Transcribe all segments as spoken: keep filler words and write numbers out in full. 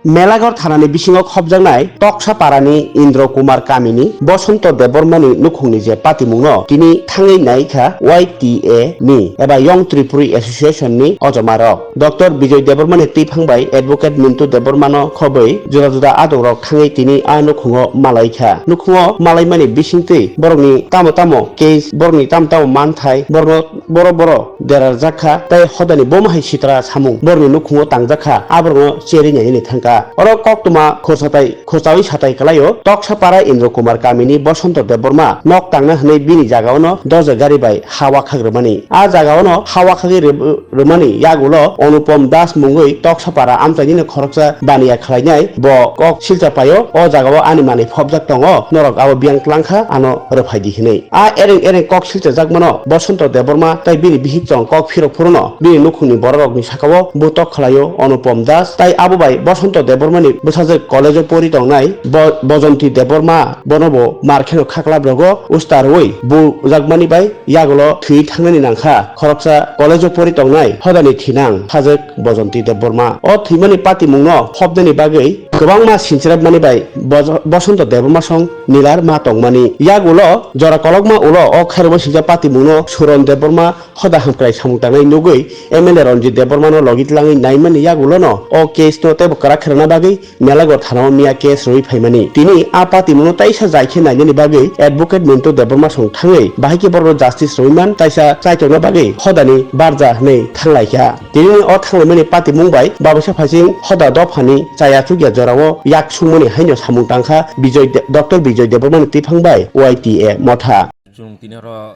Melaghor thanani bisingo khopjaknai Toksaparani Indra Kumar kamini Bosonto Debbarmani nukhungni je patimungno tini thangwi naikha Y T A ni eba Young Tripuri Association ni ojomarok. Doctor Bijoy Debbarmani twiphang bai Advocate Mintu Debbarmano khobwi juda juda adongrok thangwi tini a nukhungo malaikha. Nukhungo malaimani bisingtwi borokni tamo tamo case, borokni tamo tamo manthai, borokno boro boro derarjak kha, tei hodani bomo hai sitra samung borokni nukhungo tangjak kha, aborokno cherwi nainani thang kha. Oro koktwma khorsa tai, khorsawi satai kwlaio, Toksapara Indra Kumar kamini Bosonto Debbarma nok tangna hwnwi bini jagaono doja gari bai ha wakhak rwmani. A jagaono ha wakhagwi rw-, rwmani yagulo Onupom Das mungwi Toksapara amchainino khoroksa baniya khlainai bo kok silcha paio, "O jagao ani manwi phobjak tongo, norok abo biyang tlang kha, ano rwphai di," hwnwi. A ereng ereng kok silchajakmano Bosonto Debbarma tei bini bihik chong kok phirok phuruno bini nukhungni bororokni sakao butok khlaio Onupom Das, tei abo bai Bosonto Debbarmani bwsajwk college-o pori tongnai Bo-, Bojonti Debbarma bonobo mar kheno khaklap rogo usta rwui bujakmani bai yagulo thwi thangnani nangkha. Khoroksa college-o pori tongnai hodani thinang sajwk Bojonti Debbarma. O thwimani patimungno phobnani bagwi kwbangma sinchirapmani bai Bojo-, Bosonto Debbarma song nilar ma tongmani. Yagulo jora kolokma ulo o khairokma swijak patimungno Suron Debbarma hoda hamkrai samung tangnai nugwi M L A Ranjit Debbarmano logi tlangwi naimani yagulono o case-no teibo kwrak kherokna bagwi Melaghor thanao miya case rwui phaimani. Tini a patimungno taisa jai khe nainani bagwi Advocate Mintu Debbarma song thangwi bahai khe borokno justice rwui man taisa chaitokna bagwi hodani barja hwnwi thanglaikha. Tinini o thanglaimani patimung bai babusa phaising hoda dophani chaya chukya jorao yak sungmani haino samung tangkha Bijoy De-, Doctor Bijoy Debbarmani twiphang bai Y T A motha. Chwng tini oro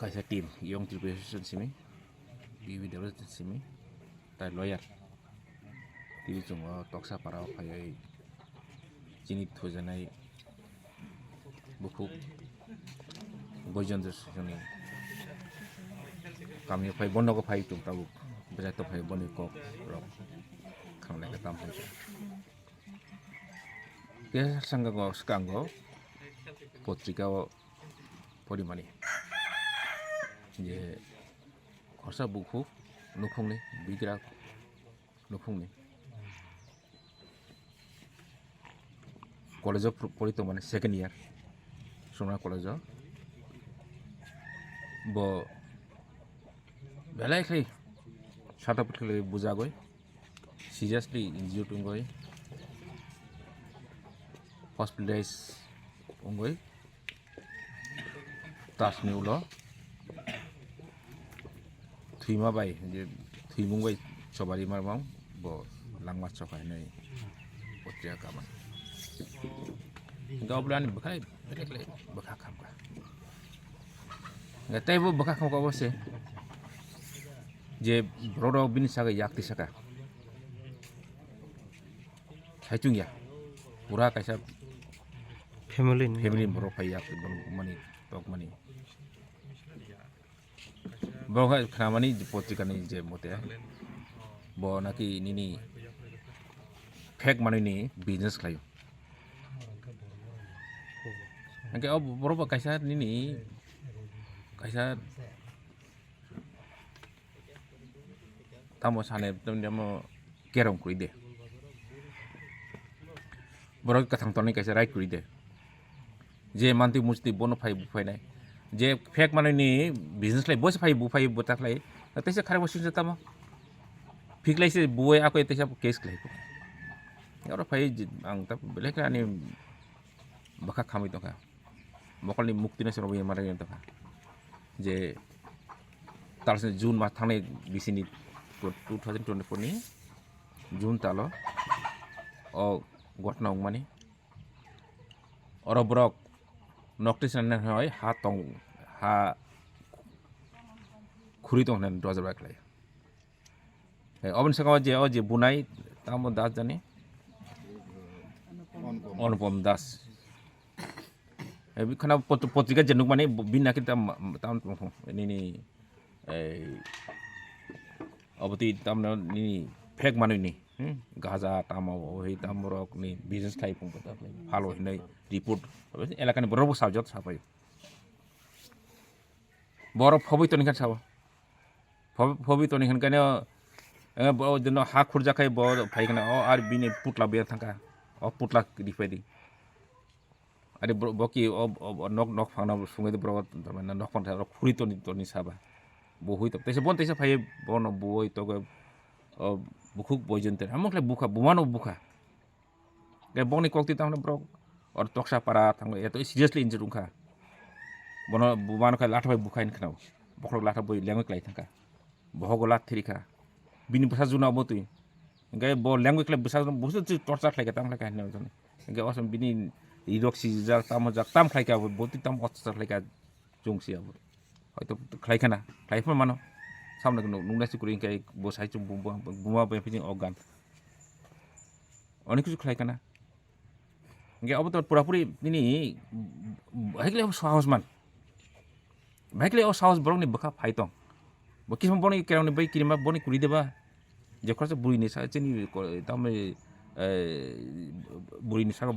kaisa team, Young Tripura Association simi, B B W simi, tai lawyer. Tini chwng o Toksa para o phaiwi chini thujanai bukhuk Boijon Soni kami phai bono ko phai tung tabuk bwsai to phai boni kok rok khanglai ka tam hai. Khe sanga go skango potrika o porimani je khorsa bukhuk nukhungni bigra nukhungni college o pori tongmani second year Sumna college o bo belai khlai sata puthli bujagoi seriously injured wngoi hospitalize wngoi tasni ulo thwima bai je thwimung bai chobari marmang bo langma chokha hinwi potrika kaman. Hingke obo ani bwkhai belai belai bwkha khamkha. Hingke teibo bwkha khamkha obo se je borok rok bini saga yak twi saka. Saichung ya. Pura kaisa family ni borok phai yak mani tok mani. Bo khe khnamani potrika ni je mote bo naki nini fake manwi ni business khlaio. Hingke o borok bo kaisa nini kaisa tamo sane tamo kerong kuri de. Borok kathang tonwi kaisa right kuri de. Je mantwi mustwi bono phai buphainai. Je fake manwi ni business lai bosa phai buphai bota khlai. Teisa kharap singsa tamo. Phiklai se buwai akoi teisa case khlai ko. Oro phai ang ta belai khe ani bwkha khamwi tongkha. Mokolni mukti no se robo yamara yong tongkha. Je talsini June mas thangnai bisini two thousand twenty-four ni June talo o ghotna wngmani. Oro borok nokti sanani hoi ha tong ha khuri tong hinwi dojar bai khlai. Oboni saka o je o je bunai tamo das jani Onupom Das. Khana potrika je nukmani bini naki tam tam nini oboti tamno nini fake manwi ni gaja tamo hoi tamrok ni business khai phung phalo hinai report elakani borok bo sajot sapai. Borok phobwi toni khan sao. Phobwi toni khan kano Eh, bo, o dino ha khurjak khai bo phai khna, o ar bini putla ber thangkha. O putla ripai di. Ari bro, bo ki o, o, o nok, nok phangna sungwi di bro, tamani nok phang thang khuri toni, toni saba. Bo hui to. Teisa bon teisa phai bono buoi to go, o, bukhuk boijon ter. Hamon khlai bukha, bumano bukha. Ge bongni kokti tamni borok or toksa para thango, eto seriously injured wngkha. Bono bumano khai latha bai bukha hin khnao. Bokhorok latha bai lengwi klai thangkha. Bohogo lat thiri kha. Bini bwsa juna obo twi. Hingke bo lengwi klai bwsa juna, bwsa twi torchar khlai kha, tam khlai kha hinwi jani. Hingke osom bini rirok sijak, tamo jak, tam khlai kha, bo twi tam otchar khlai kha. Chwng si abo. Hoito khlai khana, khlai phano mano. Samno nung, nung nasi kwrwi hwnkhe bo sai chwng bu-, bu-, buma bai phijing o gan. Onek kichu khlai khana. Hwnkhe abo to pura puri nini, hai khlai sahos man. Hai khlai o sahos borokni bwkha phai tong. Bo kisma boni kerongni bai kirima boni kwrwi deba. Je khoroksa burini sa chini ko-, tamni, eh, burini saka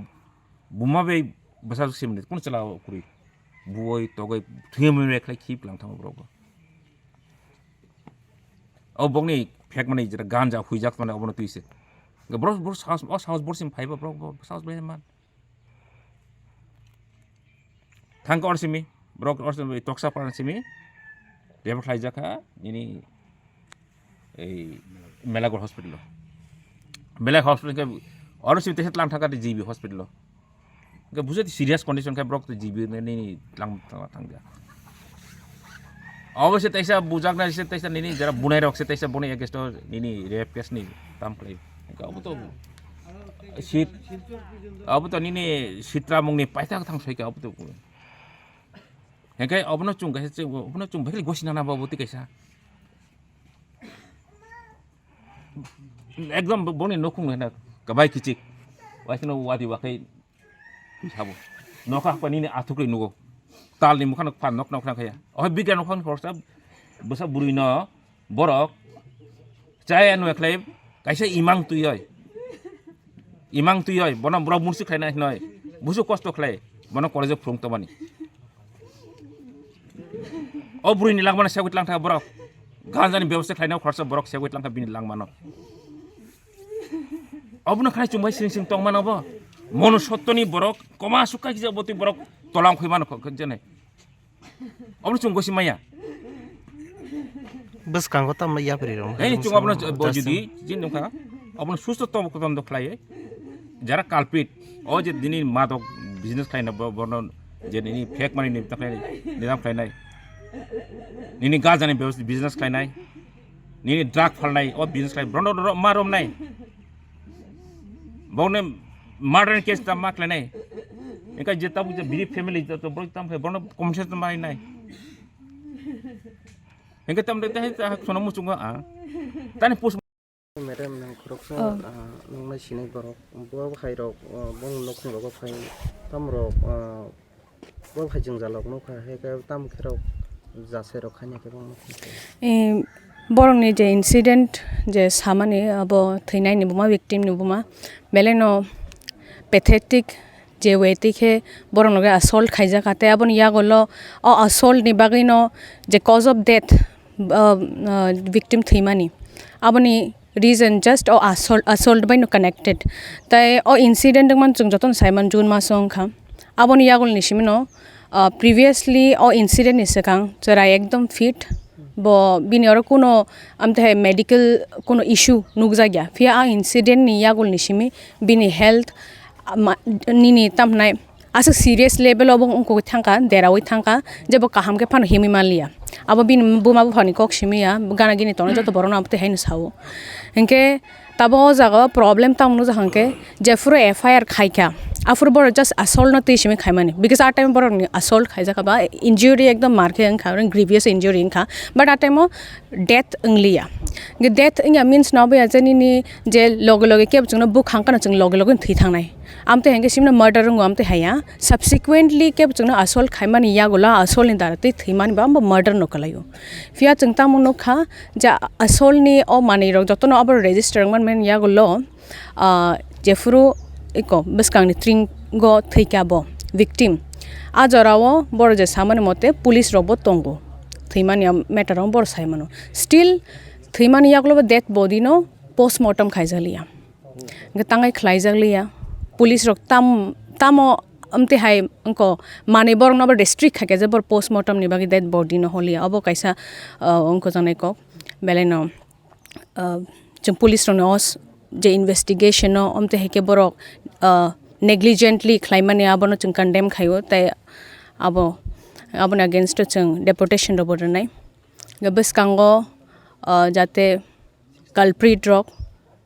buma bai bwsa simni kunu chwla kwrwi. Buoi togoi thwiya mwnwi khlai khip lang thango borok bo. O bokni phek mani jeta ganja huijak mani obono twi se. Borok, borok sahos, o sahos borok sim phaiba borok bo sahos bai man. Thangka or simi, borok or simi, toksa paran simi, refer khlaijak kha, nini ei Melagor hospital o. Belai hospital khe, or simi teisa tlang thangka G B hospital o. Khe bujo serious condition khe borok G B ni, ni tlang, tlang, tlang dia. Obo se teisa bujak na, se teisa nini jara bunai rok se teisa boni against o nini rape case ni tam khlai. Khe obo to sit, obo to nini sitra mungni paita thang sai khe obo to. Hingke obono chwng kaisa, obono chwng bai gosi nana ba bwtwi kaisa. Ekdom bo-, boni nukhung hena kabai kichik. Waisano wadi wakhai sabo. Nokha hakpa nini athukri nugo. Talni mukha nok phan nok nok khaya. Oho bigyan nokha khorsa bwsa bwrwi no borok chaya nwe khlai kaisa imang twi oi. Imang twi oi, bono borok mursi khlainai hinoi. Busu kosto khlai, bono college o phwrwng tongmani. O bwrwini langmano segwi tlang kha borok. Ganjani bebosta khlainai khoroksa borok segwi tlang kha bini langmano. Obono khlai chumbai sing sing tongmano bo. Mono sottoni borok, koma sukha kisa botwi borok tolang khoi mano kho-, kho-, jene. Obono chwng gosi maya. Bwskango tamo yapri rok. Hei, chwng obono bo judi, jin nungkha, obono susto tobo kotom do khlai. Jara culprit, o je dini madok business khlaina bo-, bono je nini fake money ni ta khlai, nidam khlainai. Nini gajani bebos-, business khlainai. Nini drug phalnai, o business khlai, bono ro-, ma romnai. Bokno murder case ta ma khlainai. Engka je tabuk je bini family to, to borok tam khe bono compensation ma nai. Engka tam de ta ta sono muchungo a. Tani post Madam nang khoroksa, Oh. ah, nungmai sinai borok, bo hai rok, ah, bong nokhung rogo phai tam rok, ah, Bo hai jwngjal rok nukha, hai khe tam khe rok jasai rok khaina khe bang nukha. Eh, borokni je incident, je samani abo thwinaini buma, victim ni buma, belai no pathetic je way twi khe borok no assault khaijak, tei aboni yagulo o assault ni bagwi no je cause of death, ah, ah, victim thwimani, aboni reason just o assault, assault bai no connected. Tai o incident wngmani chwng jotono saimano June maso wngkha. Aboni yagulni simi no, ah, previously o incident ni swkang chwrai ekdom fit. Bo bini oro kuno amtwi hai medical kuno issue nukjakya. Phiya a incident ni yagulni simi bini health, ah, ma-, nini tamhnai aswk serious level o bo wngkogwi thangkha, deraui thangkha, je bo kaham khe phano himwi manliya. Abo bini buma buphani kok simi ya, gana gini tongnai joto borokno abo twi haino sao. Hinkhe tabuk o jaga o problem tamo nukjakha hinkhe, jephuru F I R khaikha, aphuru borok just assault no twi simi khaimani, because a time borokni assault khaijakha ba injury ekdom mar khe wngkha, grievous injury wngkha, but a time o death wngliya. Hinkhe death wngya means no abo ya je nini je loge loge kebo chwngno bukhang kheno chwng loge loge thwi thangnai. Amtwi hinkhe simno murder wngo amtwi haiya. Subsequently kebo chwngno assault khaimani yagulo assault ni dara twi thwimani bo abo murder no kwlaio. Phiya chwng tamo nukha je assault ni o manwi rok jotono abo register wngmani yagulo, ah, jephuru eko bwskangni tringo thwikha bo victim. A jorao borok je samani mote police rokbo tongo. Thwimani matter o borok saimano. Still Thwimani yagulo bo dead body no postmortem khaijakliya. Hwnkhe tangai khlaijakliya. Police rok tam, tamo amtwi hai wngkha manwi borok no bo restrict khaikha je borok postmortem ni bagwi dead body no holiya. Obo kaisa, ah, wngkha jaknai kok. Belai no, ah, chwng police rok no os-, je investigation no amtwi hai khe borok, ah, negligently khlaimani abono chwng condemn khaio. Tai abo, aboni against o chwng deportation rok bo rwnai. Bwskango, ah, jate culprit rok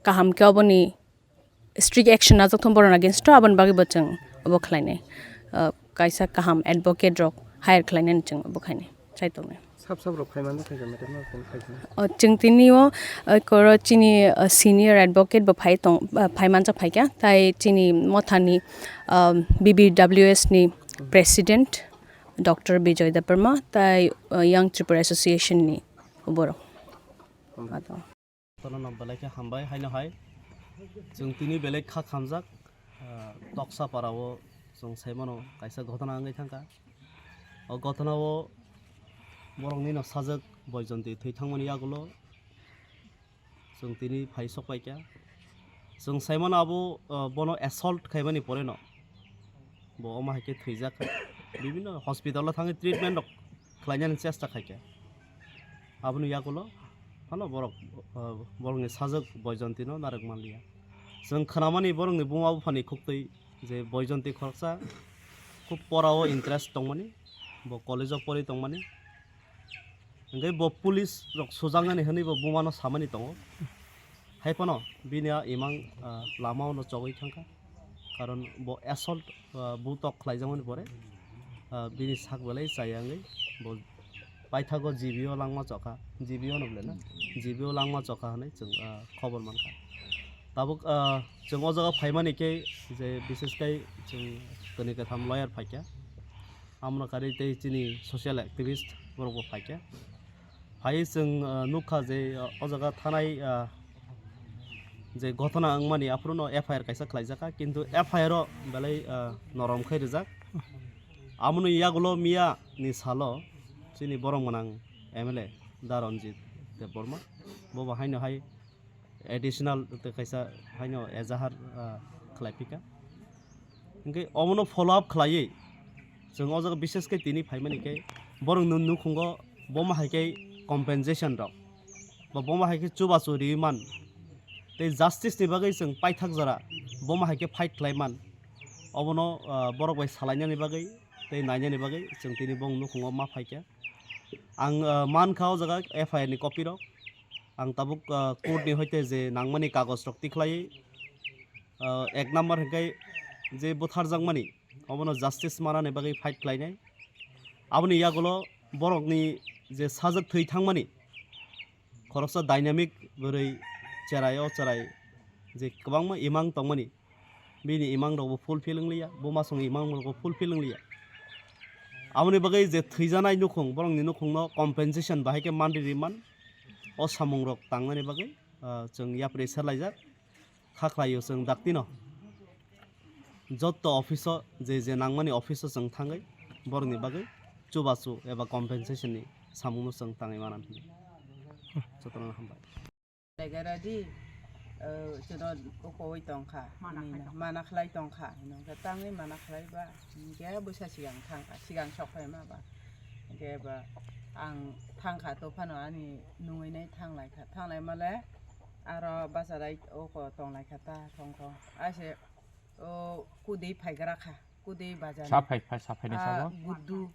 kaham khe oboni strict action najak thung borok against o, aboni bagwi bo chwng obo khlainai. Ah, kaisa kaham advocate rok hire khlainani chwng obo khainai, chai tongnai. Sab sab rok phai manjak kha, madam, no phone khai kha. Oh, chwng tini o, ah, koro chini, ah, senior advocate bo phai tong, ah, phai manjak phai kha, tai chini mothani, ah, B B W S ni president Doctor Bijoy Debbarma, tai, ah, Young Tripura Association ni borok. Kono no belai khe hambai, haino hai chwng tini belai kha khamjak, ah, Toksa para o chwng sai mano kaisa ghotona wngwi thangkha. O ghotona o borokni no sajak Boijonti thwi thangmani yagulo chwng tini phai sok paikha. Chwng sai mano abo, ah, bono assault khaimani pore no bo omo hai khe thwijak kha. Bibhinno hospital o thangwi treatment rok khlainani chesta khaikha. Aboni yagulo phano borok, ah, borokni sajak Boijonti no narwk manliya. Chwng khnamani borokni buma buphani khuktwi je Boijonti khoroksa khub pora o interest tongmani, bo college o pori tongmani. Hwnkhe bo police rok sujaknani hwnwi bo buma no samani tongo. Hai phano bini a imang, ah, lama o no chogwi thangkha. Karon bo assault, ah, butok khlaijakmani pore, ah, bini sak belai chaya wngwi bo paithago G B o langma chokha, G B o no bole na, G B o langma chokha hwnwi chwng, ah, khobor mankha. Tabuk, ah, chwng o jaga phaimani khe je bishesh khai chwng kwnwi kwtham lawyer phaikha, amoni karwi tei chini social activist borok bo phaikha. Phai chwng, ah, nukha je, ah, o jaga thanai, ah, je ghotona wngmani aphuru no F I R kaisa khlaijakha, kintu F I R o belai, ah, norom khai rijak. Amoni yagulo miya ni salo chini borok mwnang M L A da Ranjit Debbarma, bo bo haino hai additional tei kaisa haino ezahar, ah, khlai phika. Hwnkhe omono follow up khlaiwi chwng o jaga bishesh khe tini phaimani khe borokni nukhungo bomo hai khe compensation rok ba bomo hai khe chubachu riwi man tei justice ni bagwi chwng paithak jora bomo hai khe fight khlai man. Obono, ah, borok bai salainani bagwi tei nainani bagwi chwng tini bong nukhungo ma phaikha. Ang, ah, mankha o jaga F I R ni copy rok. Ang tabuk, ah, court ni hoite je nangmani kagoj rok tikhlaiwi, ah, ek number hwnkhe je butharjakmani obono justice manani bagwi fight khlainai. Aboni yagulo borokni je sajak thwi thangmani khoroksa dynamic bwrwi cherai o cherai je kwbangma imang tongmani. Bini imang rokbo fulfill wngliya, bo masongni imang rokbo fulfill wngliya. Aboni bagwi je thwijanai nukhung, borokni nukhungno compensation bahai khe manri riman, o samung rok tangnani bagwi, ah, chwng yapri serlaijak. Kha khlaio chwng daktino. Jotto office o je je nangmani office o chwng thangwi borokni bagwi chubachu eba compensation ni samungno chwng tangwi mananhini. Jotono hambai. Legera di, eh, chwno ukowoi tongkha, mana hinwi khlai no, tong-, mana khlai tongkha, hinwi khe tangwi mana khlai ba, hinkhe bwsa sigang thangkha, sigang sok phaima ba, hinkhe ba ang thangkha to phano ani nungwi nai thanglaikha, thanglaimale aro bacharai uko tonglaikha ta thong thong, aise o kudui phaigra kha, kudui bazar. Sa phai, phai, sa phainai sabo? Guddu,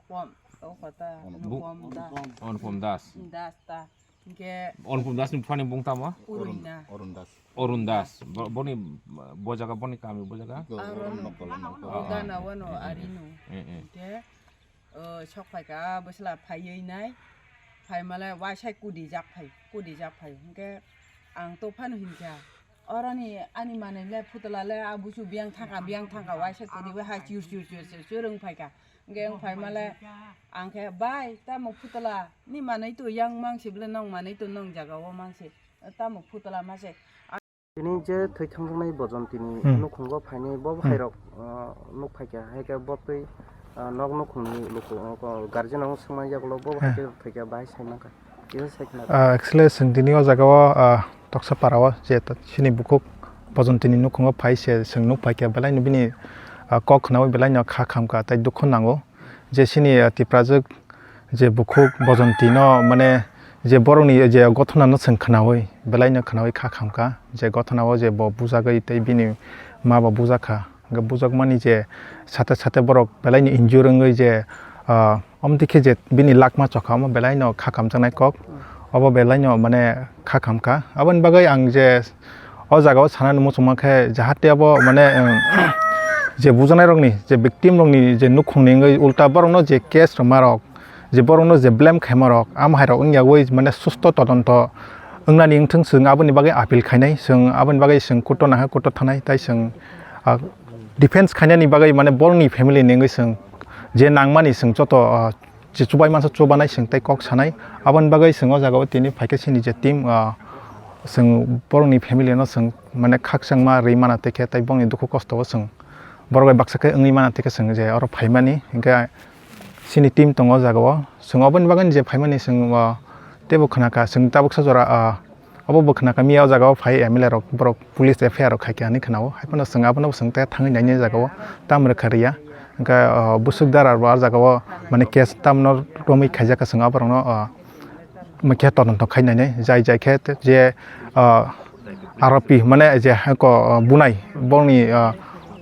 pom, uko ta, Onupom. Nupom da. Onupom Das. Das ta. Hinkhe Onupom Das ni buphani bung tamo? Urwina. Arun Das. Arun Das. Bo-, boni, bo jaga, boni kami bo jaga? Aro Arun no, Nokol, Nokol. O gana wano arinu. Eh, eh. Hinkhe, o, sok phaikha, bwsla phaiwi nai. Phaimale waisai kudijak phai, kudijak phai. Hinkhe ang to phano hinkha. Oroni ani manwi le phutla le a busu biyang thangkha, biyang thangkha, waisai kudi bai hai chur, chur, chur, chur, chur wng phaikha. Hinkhe wng phaimale ang khe, "Bai, tamo phutla, ni manwi to yang mangsi bwle, nong manwi to nong jaga o mangsi, tamo phutla mase." Tini je thwi thangjaknai Bojontini Hmm. nukhungo phainai bo Hmm. bwkhairok, uh, nuk phaikha, haikhe bo twi, uh, nok nukhungni luku, uh, guardian rok swngmani yagulo bo Hmm. haikhe thwikha bahai sai mankha. Ah, actually, chwng tini o jaga o, ah, Toksa para o je ta-, chini bukhuk Bojonti ni nukhung o phai se, chwng nuk phai khe belai no bini, ah, kok khnaui belai no kha khamkha tei dukhu nango. Je chini, ah, Tiprajwk je bukhuk Bojonti no, mane, je borok ni je gothona no chwng khnaui belai no khnaui kha khamkha, je gothona o je bo bujagwi tei bini ma bo bujakha. Hwnkhe bujakmani je sate sate borok belai ni injure wngwi je, ah, omo dikhe je bini lakma chokha omo belai no kha kamjaknai kok, obo belai no mane kha khamkha. Aboni bagwi ang je o jaga o sanani muchungma khe jahate abo mane, um, je bujaknai rokni je victim rokni je nukhungni wngwi ulta borokno je case rwma rok, je borokno je blame khaima rok, amo hai rok wngya ui mane susto todonto wngnani wngthung, chwng aboni bagwi appeal khainai, chwng aboni bagwi chwng court o nangkha, court o thanai, tai chwng, ah, defense khainani bagwi mane borokni family ni wngwi chwng je nangmani chwng joto, ah, je chubai mansa chubanai chwng tei kok sanai, aboni bagwi chwng o jaga o tini phaikhe chini je team, ah, chwng borokni family no chwng mane khakchangma rwi mana tei khe tei bongni dukhu kosto o chwng borok bai baksa khe wngwi mana tei khe chwng je oro phaimani hwnkhe chini team tongo o jaga o. Chwng oboni bagwi je phaimani chwng, ah, teibo khna kha, chwng tabuksa jora, ah, obo bo khna kha, miya o jaga o phai M L A rok, borok police F I R rok khai kha hinwi khna o. Hai phano chwng abono bo chwng tei thangwi naini o jaga o tam rwkha rwya. Hwnkhe, ah, bwswk dara bo o jaga o mane case tamno romwi khaijak kha, chwng aborokno, ah, mokhe todonto khai nainai. Jai jai khe je, ah, aropi mane je hako, ah, bunai bongni, ah,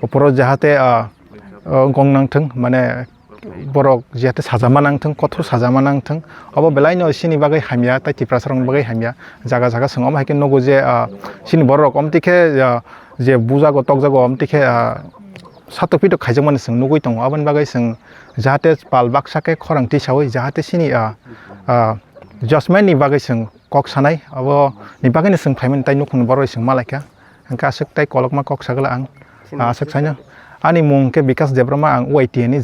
opor o jahate, ah, ah, wngkong nangthwng mane borok jehate sajama nangthwng, kothor sajama nangthwng, obo belai no chini bagwi hamya tei Tiprasa rokni bagwi hamya. Jaga jaga chwng omo hai khe nugo je, ah, chini borok omo twi khe, ah, je bujago tokjago omo twi khe, ah, satok pitok khaijakmani chwng nugwi tongo. Aboni bagwi chwng jahate pal baksa khe khorang tisaui jahate chini, ah, ah, judgment ni bagwi chwng kok sanai, aboni bagwino chwng phaimani tei nukhungni borok bai chwng malaikha. Hwnkhe aswk tei kolokma kok sagala ang, ah, aswk saino. Ani mung khe Bikas Debbarma, ang Y T A ni